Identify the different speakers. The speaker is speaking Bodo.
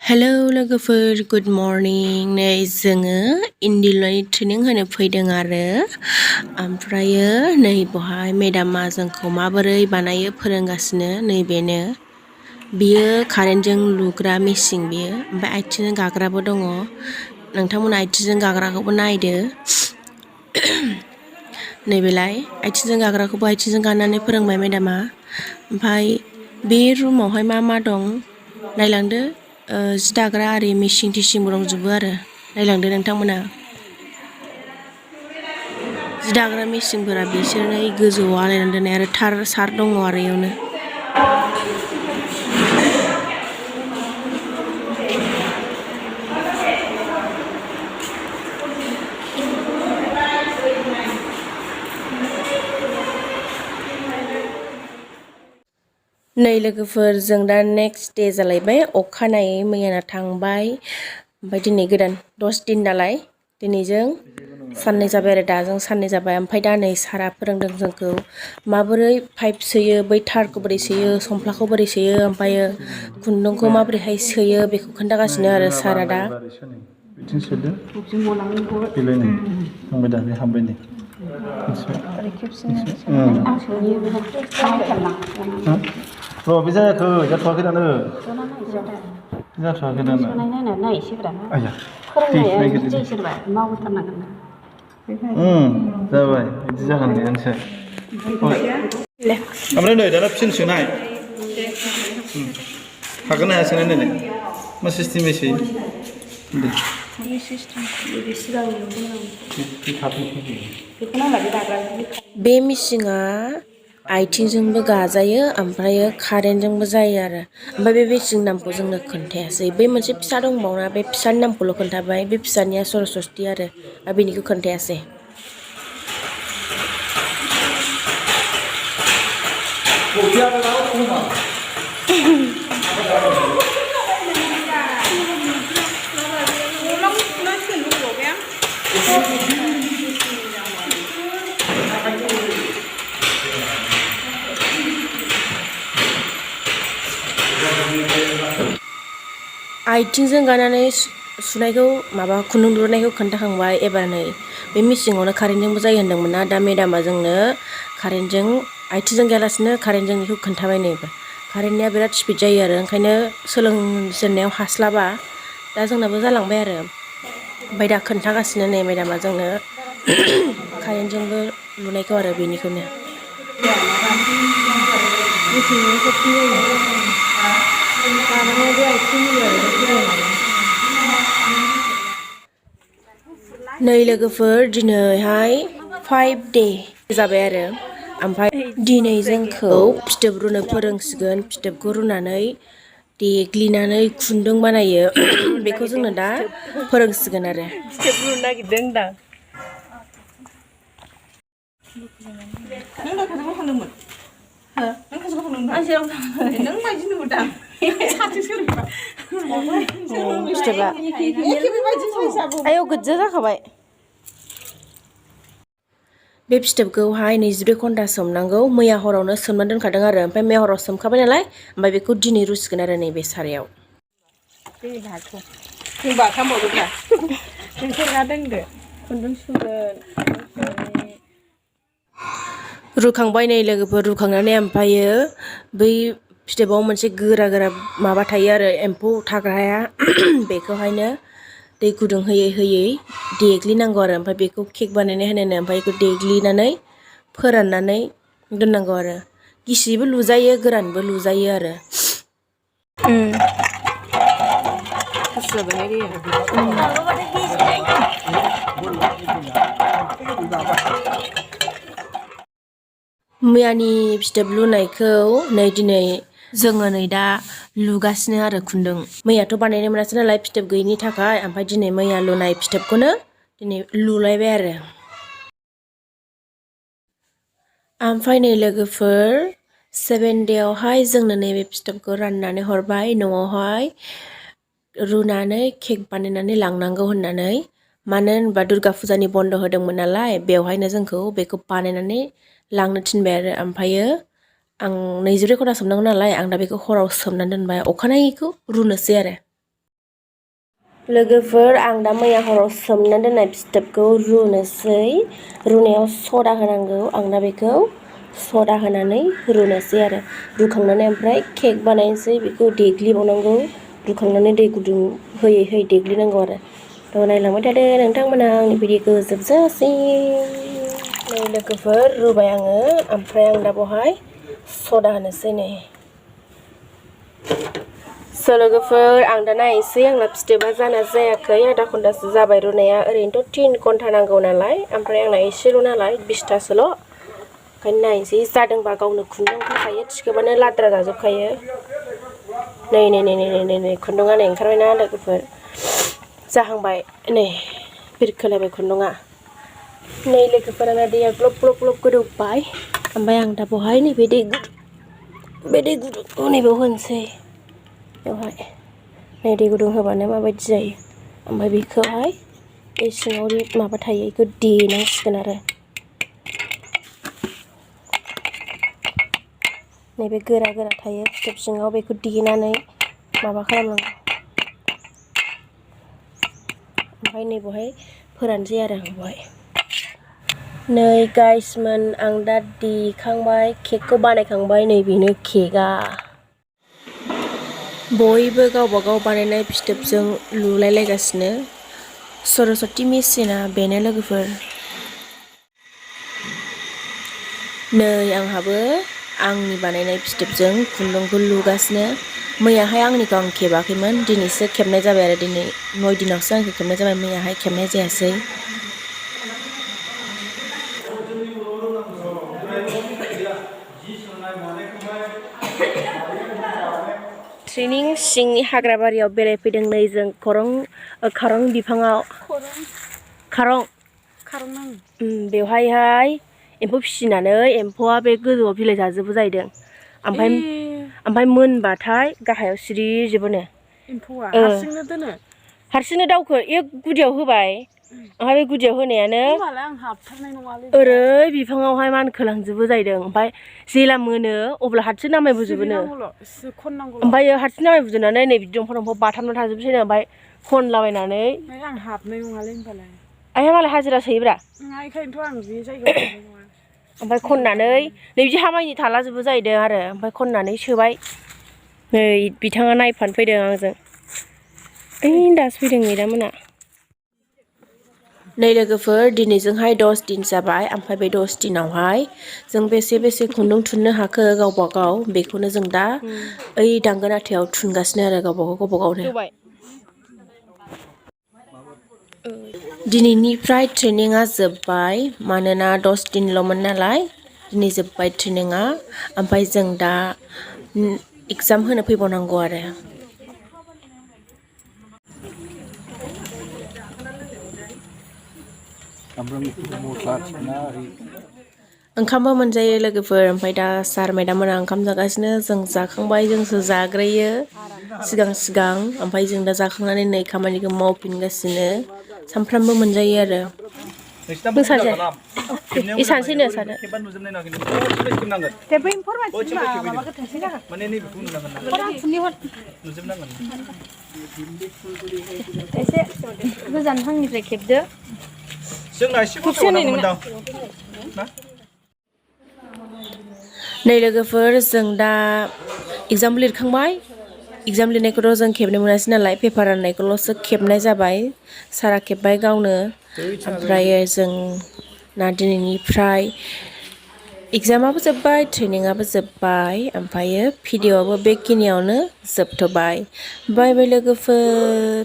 Speaker 1: हेलौ लोगोफोर गुड मर्निं नै जोङो इन्दि लुनायनि ट्रेनिं होनो फैदों आरो ओमफ्रायो नै बहाय मेडामा जोंखौ माबोरै बानायो फोरोंगासिनो नैबेनो बियो कारेन्टजों लुग्रा मेचिन बियो ओमफ्राय आथिंजों गाग्राबो दङ नोंथांमोना आथिंजों गाग्राखौबो नायदो नैबेलाय आथिंजों गाग्राखौबो आथिंजों गानानै फोरोंबाय मेडामा ओमफ्राय बे रुमावहाय मा दं नायलांदो जि दाग्रा आरि मिसिं थिसिंबो दंजोबो आरो नायलांदो नोंथांमोना जि दाग्रा मेसिनफोरा बिसोरनो गोजौआव आलायनानै दोननाय आरो थार सार दङ आरो इयावनो नै लोगोफोर जों दा नेक्स्ट डे जालायबाय अखानायै मैयाना थांबाय ओमफ्राय दिनै गोदान 10 दिन नालाय दिनैजों साननै जाबाय आरो दाजों साननै जाबाय ओमफ्राय दा नै सारा फोरोंदों जोंखौ माबोरै पाइप सोयो बै थारखौ बोरै सोयो समफ्लाखौ बोरै सोयो ओमफ्रायो खुन्दुंखौ माबोरैहाय सोयो बेखौ खोन्थागासिनो आरो सारा दा
Speaker 2: बिथिं सोदो बेलाय नै थांबाय दा बे हाबबाय नै र' बे जायाखै जाथ'वाखै दानो जाथ'वाखै दानो आया जाबाय बिदि जागोन बेयानोसै ओमफ्राय नै दाना फिन सोनाय हागोन ना हाया सोनाय नायलाय मा सिस्टेमै सोयो दे
Speaker 1: बे मिसिङा आथिंजोंबो गाजायो ओमफ्रायो कारेन्टजोंबो जायो आरो ओमफ्राय बे मिसिं नामखौ जोंनो खोन्थायासै बै मोनसे फिसा दंबावोना बे फिसानि नामखौल' खोन्थाबाय बे फिसानिया सरस्वती आरो बेनिखौ खोन्थायासै आथिंजों गानानै सुनायखौ माबा खुन्दुं दिहुननायखौ खोन्थाखांबाय एबार नै बे मिसिङावनो कारेन्टजोंबो जायो होन्दोंमोन ना दा मेडामा जोंनो कारेन्टजों आथिंजों गैयालासिनो कारेन्टजों बेखौ खोन्थाबाय नै कारेन्टनिया बिराद स्पिड जायो आरो ओंखायनो सोलोंजेननायाव हास्लाबा दा जोंनाबो जालांबाय आरो ओमफ्राय दा खोन्थागासिनो नै मेडामा जोंनो कारेन्टजोंबो लुनायखौ आरो बेनिखौनो नै लोगोफोर दिनैहाय 5 डे जाबाय आरो ओमफ्राय दिनै जोंखौ फिथोब रुनो फोरोंसिगोन फिथोबखौ रुनानै देग्लिनानै खुन्दुं बानायो बेखौ जोंनो दा फोरोंसिगोन आरो फिथोब रुनो नागिरदों होनदां आयौ गोज्जा जाखाबाय बे फिथोबखौहाय 24 घन्टा सोमनांगौ मैया हरावनो सोमना दोनखादों आरो ओमफ्राय मैया हराव सोमखाबाय नालाय ओमफ्राय बेखौ दिनै रुसिगोन आरो नैबे सारायाव रुखांबाय नै लोगोफोर रुखांनानै ओमफ्रायो बै फिथोबाव मोनसे गोरा माबा थायो आरो एम्फौ थाग्राया बेखौहायनो दै गुदुं होयै देग्लिनांगौ आरो ओमफ्राय बेखौ केक बानायनाय होनो ओमफ्राय बेखौ देग्लिनानै फोराननानै दोननांगौ आरो गिसिबो लुजायो गोरानबो लुजायो आरो मैयानि फिथोब लुनायखौ नै दिनै जोङो नै दा लुगासिनो आरो खुन्दुं मैयाथ' बानायनो मोनासै नालाय फिथोब गैयिनि थाखाय ओमफ्राय दिनै मैया लुनाय फिथोबखौनो दिनै लुलायबाय आरो ओमफ्राय नै लोगोफोर 7 डेआवहाय जोंनो नैबे फिथोबखौ राननानै हरबाय न'आवहाय रुनानै केक बानायनानै लांनांगौ होननानै मानो होनबा दुर्गा फुजानि बन्द होदोंमोन नालाय बेवहायनो जोंखौ बेखौ बानायनानै लांनो थिनबाय आरो ओमफ्रायो आं 24 घन्टा सोमनांगौ नालाय आं दा बेखौ हराव सोमनानै दोनबाय अखानायैखौ रुनोसै आरो लोगोफोर आं दा मैया हराव सोमना दोननाय फिथोबखौ रुनोसै रुनायाव सदा होनांगौ आं दा बेखौ सदा होनानै रुनोसै आरो रुखांनानै ओमफ्राय केक बानायनोसै बेखौ देग्लिबावनांगौ रुखांनानै दै गुदुं होयै होयै देग्लिनांगौ आरो थ' नायलांबाय थादो नोंथांमोनहा आंनि भिडिअखौ जोबजासिम नै लोगोफोर रुबाय आङो ओमफ्राय आं दा बेवहाय सदा होनोसै नै लोगोफोर आं दा नायनोसै आंना फिथोबा जाना जायाखै आधा घन्टासो जाबाय रुनाया ओरैनोथ' 3 घन्टा नांगौ नालाय ओमफ्राय आंना एसेल' नालाय 20तासोल' ओंखायनो नायनोसै जादोंबा गावनो खुन्दुं ओंखारखायो थिखोबानो लाद्रा जाजोबखायो नै खुन्दुङा नै ओंखारबायना लोगोफोर जाहांबाय नै बिरखोलायबाय खुन्दुङा नै लोगोफोर आंना दैया ग्लब ग्लब ग्लब गोदौबाय ओमफ्राय आं दा बेवहाय नैबे दै गुदुंखौ नैबेयाव होनोसै बेवहाय नै दै गुदुं होबानो माबायदि जायो ओमफ्राय बेखौहाय बे सिङाव माबा थायो बेखौ देनांसिगोन आरो नैबे गोरा गोरा थायो फिथोब सिङाव बेखौ देनानै माबा खालामनांगौ ओमफ्राय नै बेवहाय फोरानसै आरो आं बेवहाय नै गाइसमोन आं दा देखांबाय केकखौ बानायखांबाय नै बेनो केकआ बयबो गावबा गाव बानायनाय फिथोबजों लुलायलायगासिनो सरस्वती मेसिना बेनो लोगोफोर नै आंहाबो आंनि बानायनाय फिथोबजों खुन्दुंखौ लुगासिनो मैयाहाय आंनिखौ आं खेबाखैमोन दिनैसो खेबनाय जाबाय आरो दिनै 9 दिनावसो आंखौ खेबनाय जाबाय मैयाहाय खेबनाय जायासै ट्रेनिं सिंनि हाग्राबारियाव बेरायफैदों नै जों खारं बिफाङाव बेवहाय एम्फौ फिसिनानै एम्फौआ बे गोजौआव बिलाइ जाजोबो जाहैदों ओमफ्राय मोनबाथाय गाहायाव सिरिजोबोनो
Speaker 3: एम्फौआ हारसिंनो दोनो
Speaker 1: हारसिंनो दावखो गुदियाव होबाय ओमफ्राय बे गुदियाव होनायानो
Speaker 3: आं हाबथारनाय नङालै
Speaker 1: ओरै बिफाङावहाय मानखोलांजोबो जाहैदों ओमफ्राय जेला मोनो अब्ला हारसिं नामायबोजोबोनो ओमफ्राय हारसिं नामायबोजोबनानै नै बिदि दंफां बाथाबना थाजोबसैनो ओमफ्राय खनलाबायनानै
Speaker 3: आं हाबनाय नङालै होनबालाय
Speaker 1: आइहा मालाय हाजिरा सोयोब्रा
Speaker 3: ओंखायनोथ' आं बे जायगायाव थांनाय नङा
Speaker 1: ओमफ्राय खननानै नै बिदि हामायनि थालाजोबो जाहैदों आरो ओमफ्राय खननानै सोबाय नै बिथाङा नायफानो फैदों आंजों दासो फैदों मेदामोना नै लोगोफोर दिनैजोंहाय 10 दिन जाबाय ओमफ्राय बे 10 दिनावहाय जों बेसे खुन्दुं थुननो हाखो गावबा गाव बेखौनो जों दा ओइ दांगोन आथायाव थुनगासिनो आरो गावबा गावनो दिनैनिफ्राय ट्रेनिंआ जोब्बाय मानोना 10 दिनल'मोन नालाय दिनै जोब्बाय ट्रेनिंआ ओमफ्राय जों दा एग्जाम होनो फैबावनांगौ आरो ओंखामबो मोनजायो लोगोफोर ओमफ्राय दा सार मेदाममोना ओंखाम जागासिनो जों जाखांबाय जोंसो जाग्रोयो सिगां ओमफ्राय जों दा जाखांनानै नै खामानिखौ मावफिनगासिनो सानफ्रामबो मोनजायो आरो सानसेनो सानो एसे गोजानहांनिफ्राय खेबदो नै लोगोफोर जों दा एग्जाम लिरखांबाय एग्जाम लिरनायखौथ' जों खेबनो मोनासै नालाय पेपार राननायखौल'सो खेबनाय जाबाय सारा खेब्बाय गावनो ओमफ्राय जों ना दिनैनिफ्राय एग्जामाबो जोब्बाय ट्रेनिंआबो जोब्बाय ओमफ्रायो भिडिअ'आबो बेखिनियावनो जोबथ'बाय बाय बाय लोगोफोर